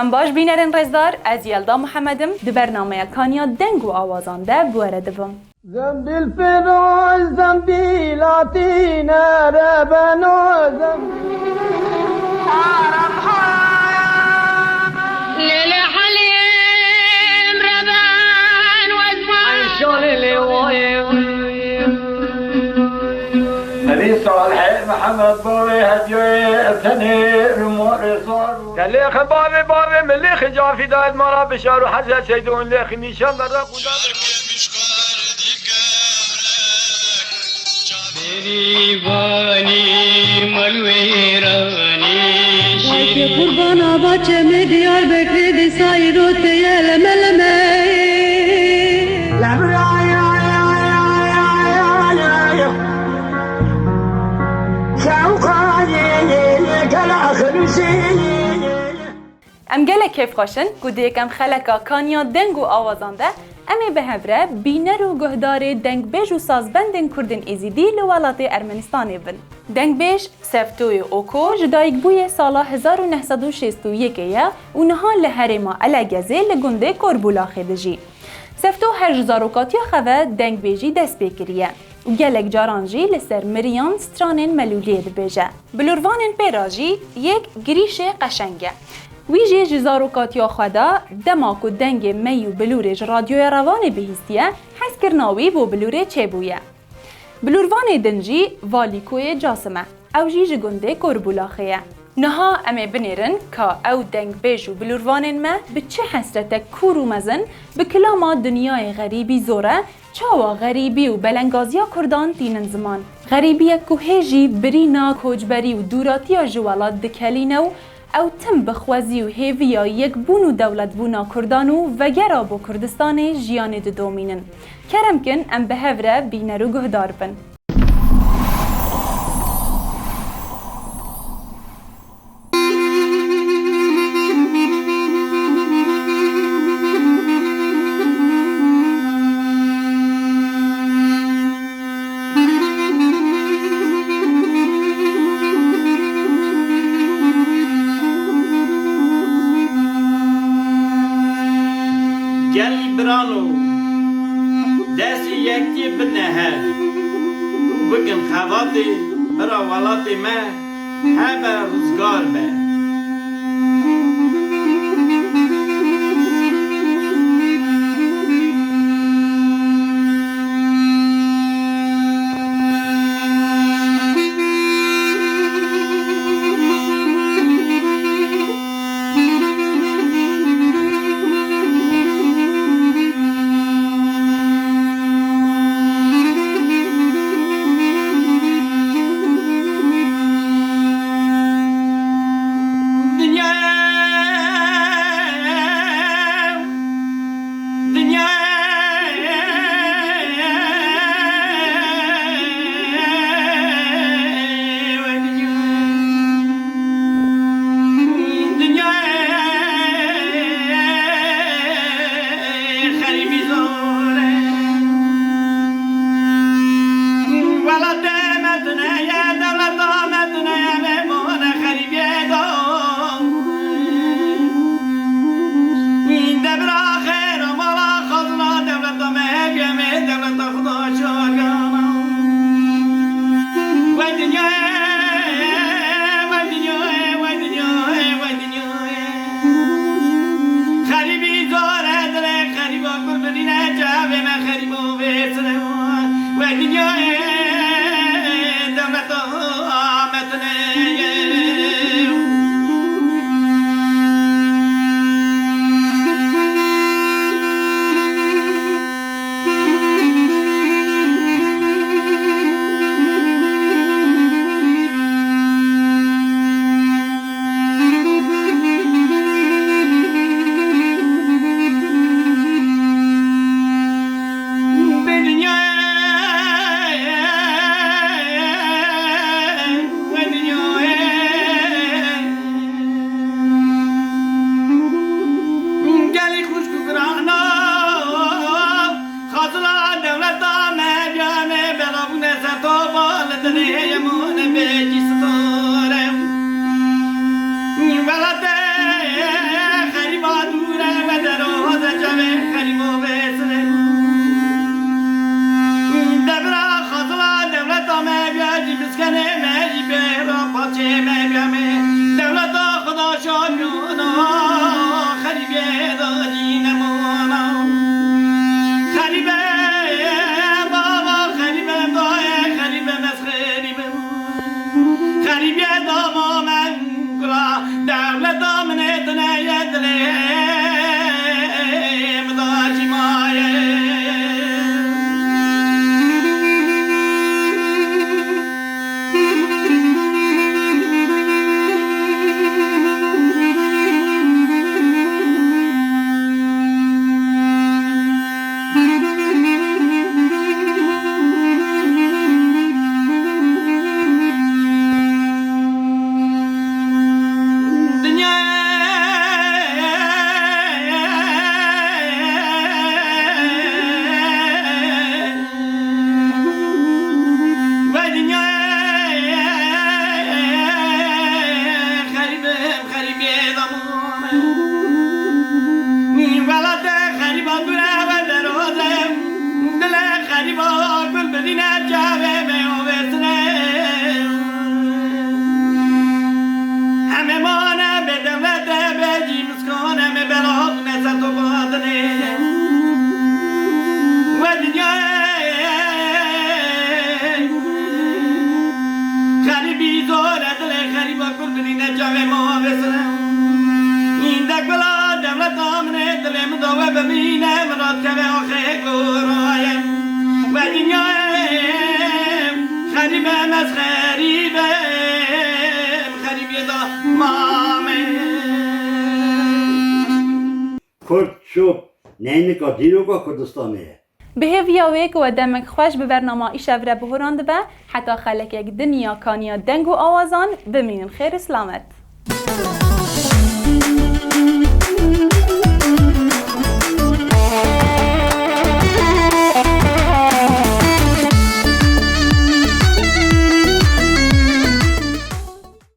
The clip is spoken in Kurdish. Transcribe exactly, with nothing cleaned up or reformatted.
Em baş bînerên rêzdar, ez Yelda Muhammed im, di bernameya Kanya Deng û Awazan de bi we re dibim. Zembil firoş, zembil atîne rebeno, zembil. Elî Salihê Mihemed bavê hediyê tenê rimorê sar. Gelê xe bavê bavê milê xicafî dayet mara bişar û hezet seydon lê xinîşan berra qûda. Bêrîvanî malwêranî Bakê şîrîn. Qurbana baçemê Diyarbekirê dîsa îro teye leme leme. Şewqayê gel axirî. Em gelek kêfxweş in ku di yekem xeleka Kanya Deng û Awazan de em ê bi hev re bîner û guhdarê dengbêj û sazbendên Kurdên Êzîdî li welatê Ermenistanê bin. Dengbêj Seftoyê Oko ji dayikbûyê sala hezar û neh sed û şêst û yekê ye û niha li herêma Elegezê li gundê Korbûlaxê dijî. Sefto her ji zarokatiya xwe ve dengbêjî dest pê kiriye û gelek caran jî li ser miriyan stranên melûliyê dibêje. Bilûrvanên pê re jî yek girîşê qeşeng e. Wî jî ji zarokatiya xwe de dema ku dengê mey û bilûrê ji radyoya Revanê bihîstiye, hezkirina wî bo bilûrê çêbûye. Bilûrvanê din jî Valîkoyê Casim e. Ew jî ji gundê Korbûlaxê ye. Niha em ê binêrin ka ew dengbêj û bilûrvanên me bi çi hesretek kûr û mezin bi kilama dinyayê xerîbî zor e, çawa xerîbî û belengaziya Kurdan tînin ziman. Xerîbiyek ku hê jî birîna koçberî û dûratiya ji welat dikelîne û ew tim bi xwezî û hêviya yekbûn û dewletbûna Kurdan û vegera bo Kurdistanê jiyanê didomînin. Kerem kin em bi hev re bîner û guhdar bin. Gel birano, destê yekê bidne hev û bikin xebatê bira welatê me hebe rizgar be. Dinya, dinya. Xerîbî zor e. Welatê me tune ye, dewleta me tune ye, mêmone xerîbiyê de. Debra xêr û mala xazina dewleta me hêviya me, dewleta Xuda şariyana. Wey dinyayê, wey dinyayê, wey dinyayê, wey dinyayê. Xerîbî zor e, dilê xerîba kur bidîne, çavê me xerîbo vê sine. Wey dinyayê, dewleta me tune ye. Çavê me avêtine. Em ê mane bê dewlete, bê cî miskan, em ê bela hatine ser topa dinê. We dinyayê xerîbî zor e, dilê xerîba Kurd bidîne çavê me avêtine. Îndek bila dewleta min ê dilê min da we bimîne, min ra dikeve axê goraye. We dinyayê xerîb em, ez xerîb em, xerîbiyê da mame. Kurd şop neynika dîroka Kurdistanê ye. Bi hêviya wê ku we demek xweş bi bernama Îşev re bihûrandibe, heta xelekek din ya kaniya deng û awazan, bimînin xêr û silamet.